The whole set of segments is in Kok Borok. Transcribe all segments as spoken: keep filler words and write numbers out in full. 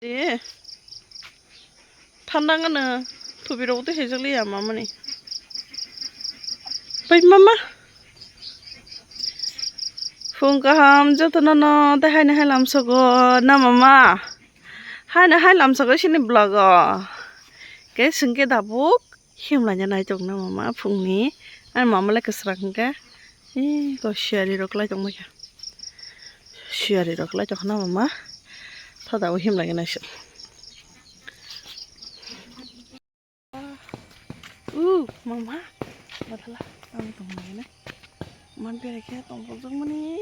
Eh, thanda ngana thubi rok tei hejak liya mamani. Pai mama. Phung kaham jotono no tei haino hai lamsogo na mama. Haino hai lamsogo sini vlog o. Ke singke dabuk. Himlaina nai tongna mama phungni. Ani mama le kwswrang hwnkhe. Ee, ko siyari rok lai tongbaikha. Siyari rok lai tongkha na mama. Thada o himlaina naisuk. Uh, mama. Bathala. Ang tonglaina. Man berekhe tongpokjakmani.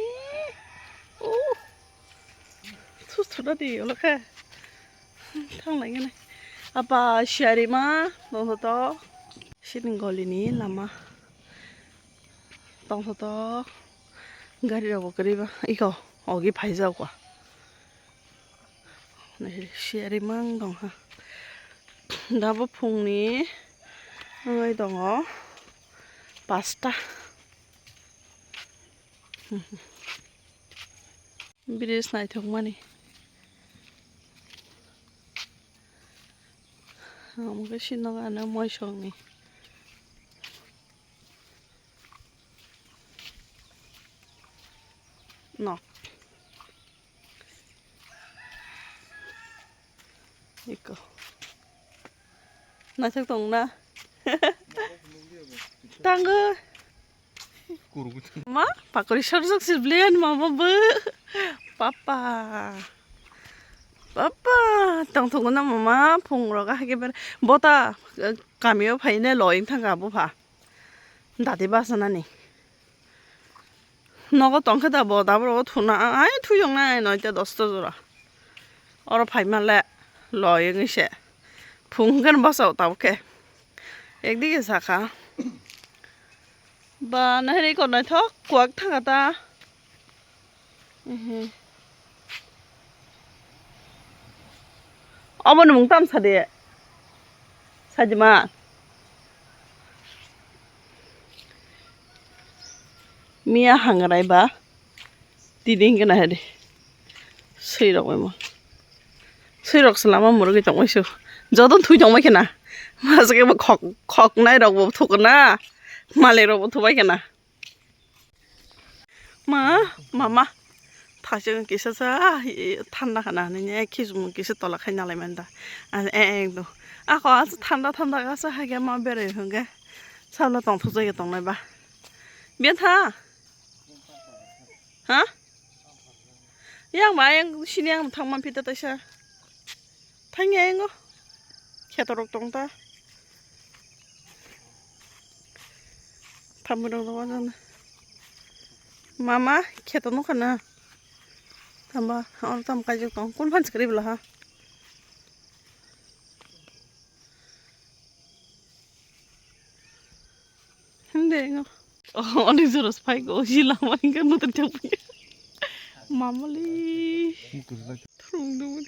Uh. Thus thuna di olokhe. Thanglaigani. Apa siyari ma tongthoto. Sini golini lama. Tongthoto. Gari rok bo kwrwi ba. Iko ogi phaijak kha. Siyari mang tongkha. Dabo phungni wngwi tongo pasta. Bridge naithokmani. Omo khe sino gana moisongni. Nok. Iko. Naithok tong na? Tango. Ma, pakori sarjak si blian mama bo. Papa. Papa, tong thok na mama, phung roga hake ber. Bota, eh, kamio phaine loing thangka bo pha. Dati basa nani. Nogo tongkhe da bo, daboro thuna, ai thuyong nai noita dosta jora. Oro phaima le loi wngwi se. Phung hwnkhe basa o tabuk khe. Ekdigi sakha. Ba nahiri ko naithok kuak thangkha ta. Ehe. Obo ni mung tam sadi. Sajima. Miya hangrai ba. Tini hingke na hadi. Sui rok bai mo. Sui rok selama murugui tongmai su. Joto thui tongmai khe na. Masa khe bo khok, khok nai rok bo thuk na. Malai rok bo thubai khe na. Ma, mama, thajeng kisa sa, thanda khana hinwi khisumung kisa tola khai nalai manda. Ang e, e, do. Ako asa thanda, thanda asa hage ma berai hwnge. Sabla tong thujai tongnai ba. Biya tha? Ha? Yang ba, yang sini yang thang man pita taisa. Thangya engo. Kheto rok tong ta. Thamwi rok rw jana. Mama kheto nukha na. Tamba or tam kaijak tong. Kun phan sikri bwla ha. Hinde ngo. Oh, oni joros phai go, si lama hingke muter chapui. Mamali. Thurung dum.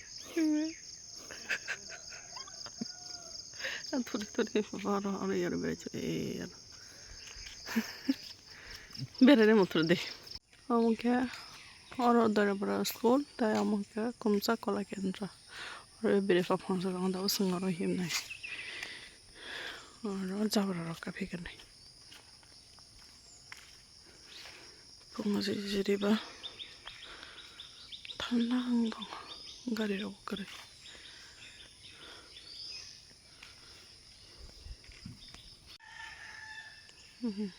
Thuri thuri, oro, oro, yar bere churi, yar. Bere ne muter de. Omo khe oro Doirapura school, tei omo khe Kumcha Kola Kendra. Oro bere paphang saka ang tabuk swng oro himnai. Oro jabra rok kaphi kanai. Pungno jiri jiri ba thanda wng tongo gari rok kwrwi. Mhm.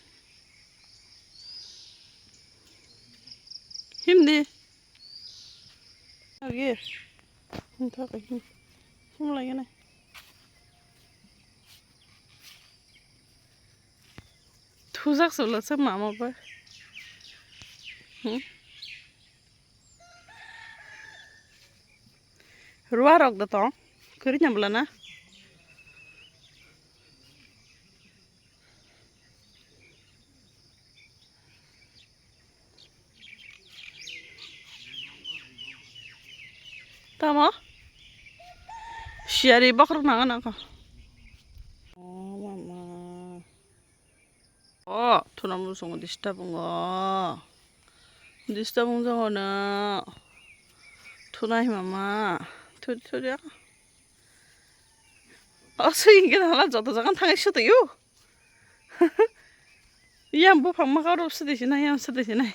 Himdi. Agi. Himthok him. Himlaigana. Thujak solo se mama ba. Hmm? Ruwa rok da tong. Kuri na bula na. Tamo? Siyari bokhorok nang nang kho. Oh, mama. Oh, thuna muchungo disturb wngo. Disturb wngjago no. Thuna hi mama. Thudi thudi. O swi hwnkhe hala joto jaga thangwi swtwi o. Yang buphang maka rw swtwi sinai, yang swtwi sinai.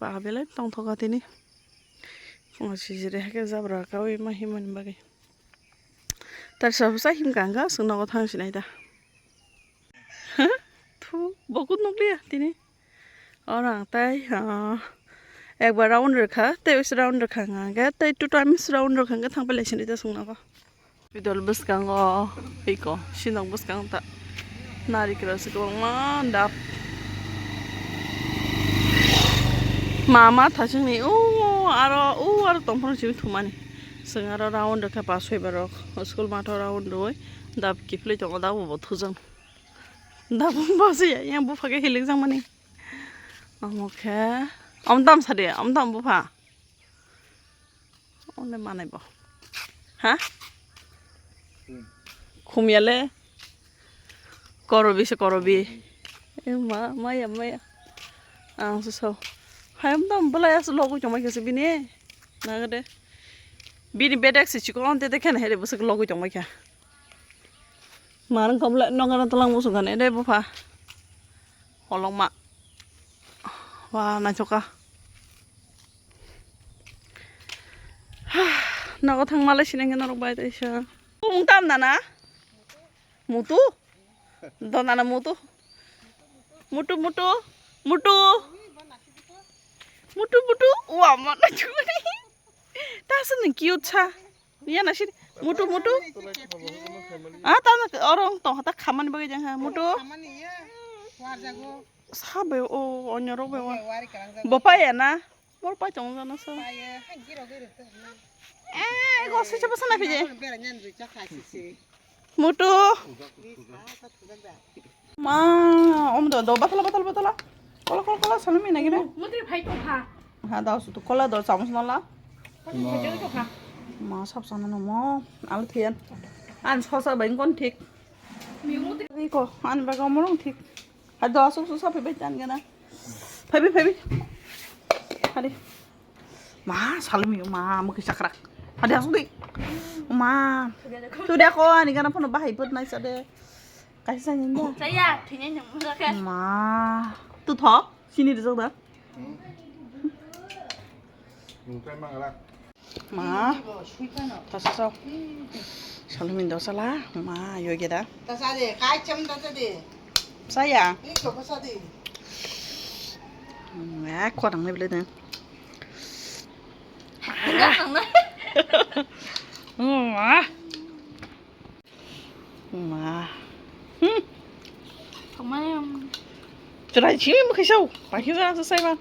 Ba belai tongthoka tini. Phungo sijiri hakhe jabra kaui ma himani bagwi. Tar sa bwsa himkha hwnkha, chwng nogo thang sinai da. Thu, bo kut nukliya tini. Oro ang tai, ah, ekbar round rwkha, tei uaisa round rwkha hwnkha hwnkhe, tei two times round rwkha hwnkhe thang pailai sinai da chwng nogo. Bidol bwskango, iko, sinok bwskango ta. Narikra se kwbangma dap. Mama thachwngni, o aro, o aro tongphuru simi thumani. Chwng aro round rwkha pa soiba rok, school matho round rwi dap kiphilwi tongo, dabo bo thujwng. Dabo bo se ya, yang bupha khe hilikjakmani. Omo khe, omo dam sadi, omo dam bupha. Ole manai bo. Ha? Khumya le. Korobi se korobi. E ma, maya, maya. Ang se so. Hayam dam belai as logo chomai khe se bini. Nagade. Bini bedek se chikon te te khen here bwswk logwi tongbai kha. Marwng kha bwle nokna tolong muchung kha ne de bupha. Holongma. Wa naithok kha. Nogo thangma lai sinai khe norok bai taisa. Wng tam nana? Mutu? Do nana mutu? Mutu, mutu, mutu. Mutu, mutu. Wa, ma na chukuni. Ta sa ni cute sa. Iya na sini. Mutu, mutu. Ah, ta na orang tong ta khamani bagai jang ha. Mutu. Sabe o onyo rok be wa. Bo pa ya na. Bor pai tong jana sa. Eh, go se chapa sana pije. Mutu. Ma, om do, do, batala, batala, batala. Kola, kola, kola, salami na gini. Mutri phai tong kha. Ha, da, su tu kola do, chamus nala. Mutri phai tong kha. Ma, sab sana no mo, alu thiyan. An sosa bai kon thik. Mi mutri. Iko, an baga morong thik. Hai do, asuk, su sa phai bai tan gana. Phai bai, phai bai. Hari. Ma, salmi, ma, mukhi sakrak. Hadi asuk di. Ma. Tu dia ko ani gana phone bahai put nai sade. Kaisa ni da. Saya, thini nyam mula kan. Ma. Tu thok, sini di sok da. Hmm. Nungkai mang rak. Ma. Thasa sok. Salmi do sala. Ma, yo geda. Tasa de, kai cham tasa de. Saya. Ni ko ko sa de. Ma, ko dang ni bele de. Ma. Ma. Hmm. Chwrai chini mukhe sao. Paikhe jana se saiba.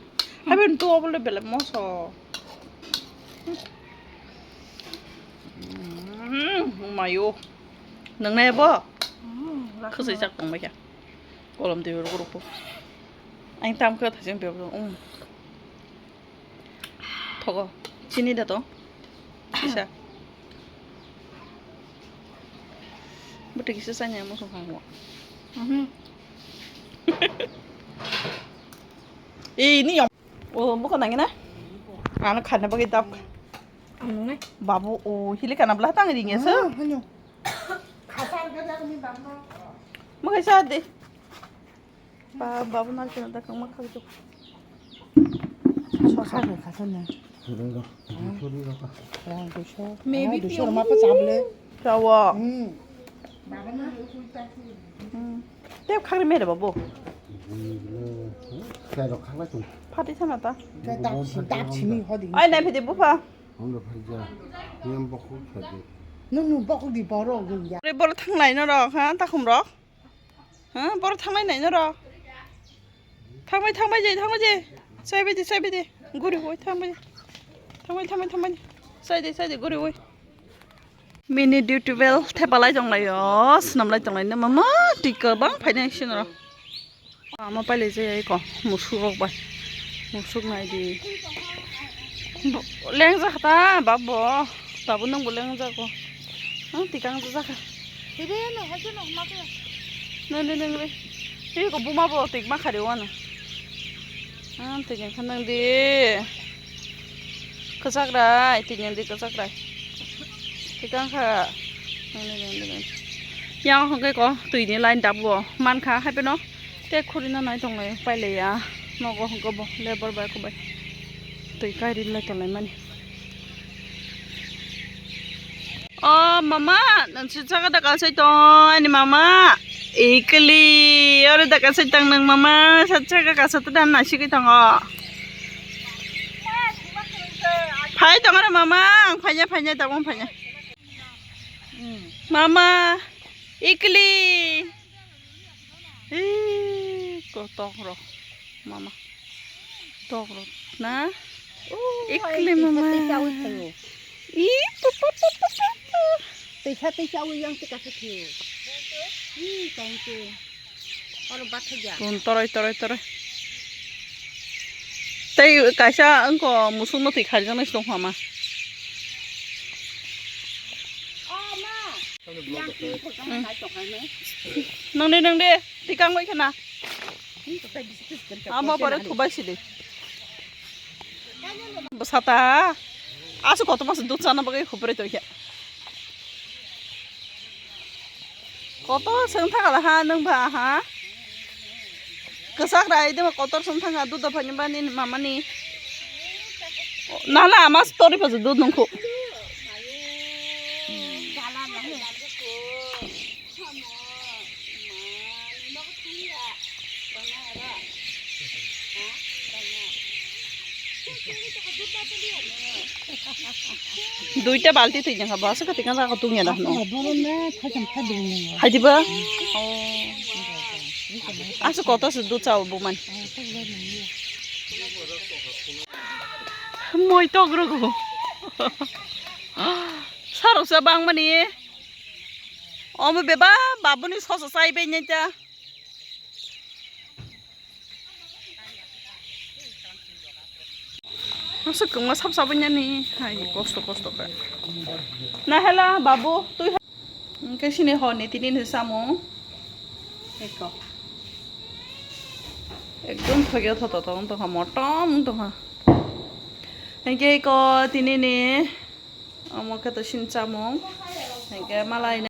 Haben tu obole bele moso. Hmm, mayo. Nang nai bo? Khosoi jak tong bai kha. Kolom twi ruk ruk. Ang tam khe thajeng bebro. Thogo. Chini da to. Kisa. Bwtwi kisa chani amo song khango. Mhm. Eh, ini yang. Oh, bukan nangina. Ano khana bagi dap. Ano nai. Babu, oh, hili kana belah tang ring ya, sir? Ah, hanya. Kasar gada ini dap na. Makai sa de. Ba, babu nal kena da kang ma khak jok. Khak jok, khak jok na. Rang ko. Rang ko. Maybe rang ko, sure, ma pa chable. Chawa. Hmm. Hmm. Tep khak ri mere babu. Khairok khak lai chung. Phati sana ta. Khe dap si, dap si mi hodi. Ai, nai phidi bupha. Ang do phai ja. Yam bokuk phadi. Nung nung bokuk di boro gwi ya. Boro thanglai no rok, ha, takhum rok. Ha, boro thanglai nai norok. Thangbai, thangbai je, thangbai je. Saibai de, saibai de. Guri hoi, thangbai. Thangbai, thangbai, thangbai. Sai de, sai de, guri hoi. Mini duty bel thepalai tonglaio, swnamlai tonglaino, mama, tika bang phainai sini rok. Ama pailai jai ko, musuk rok bai. Musuk nai di. Bo-, lengjak ta, babo. Tabuk nwng bo lengjak ko. Ang tikang jakha. Nang, nang, nang, nang. Iko buma bo tik ma khari wano. Ang tik kha nang di. Kwchakrai, twi nang di kwchakrai. Tikang kha. Yang hwnkhe ko twi ni line dabo mankha hai phano. Te khuri no nai tonglai pailaiya. Nogo hwnkhe bo lebar bai kho bai. Twi kairi lai tonglai mani. O mama, nang sitsa ka dakal sai tong ani mama. Ikli, ore dakal sai tang nang mama, satsa ka kasa tu dan nasi ki tongo. Phai tong ore mama, ang phanya phanya tong phanya. Mama, ikli. Ih, kotok rok mama. Tok rok na. Ikli mama. Ih, pu, pu, pu, pu, pu, pu. Teisa teisa ui yang teka se thiyo. Ih, thank you. Oro bathaja. Kun toroi, toroi, toroi. Tei kaisa wngko musuk no twi kharijak nai se tong phama. Nang de, nang de, tikang bai khana. Amo pore thubai sidi. Bwsata. Asu koto mas dut chana bagwi khupre to khe. Koto seng thangala ha nang ba ha. Kwchak rai de kotor seng thanga dut da phani bani mamani. Nala ama story pa dut nungkhu. Duita balti twi jang ba sa kati kan ka tung ya dah no. Hai di ba? Oh. Asu koto su du chao bu man. Moi tok rogo. Sarok sa bang mani. Omo beba babuni sosa sai be nyai ta. Masa kung ma sab sab nyani hai kosto kosto ka. Na hela babu tui. Engke sini hor ni tini ni samung. Eko. Ekdom thogya tho tho tho tho motom tho ha. Engke ko tini ni. Omo khe to sini chamung. Engke malai.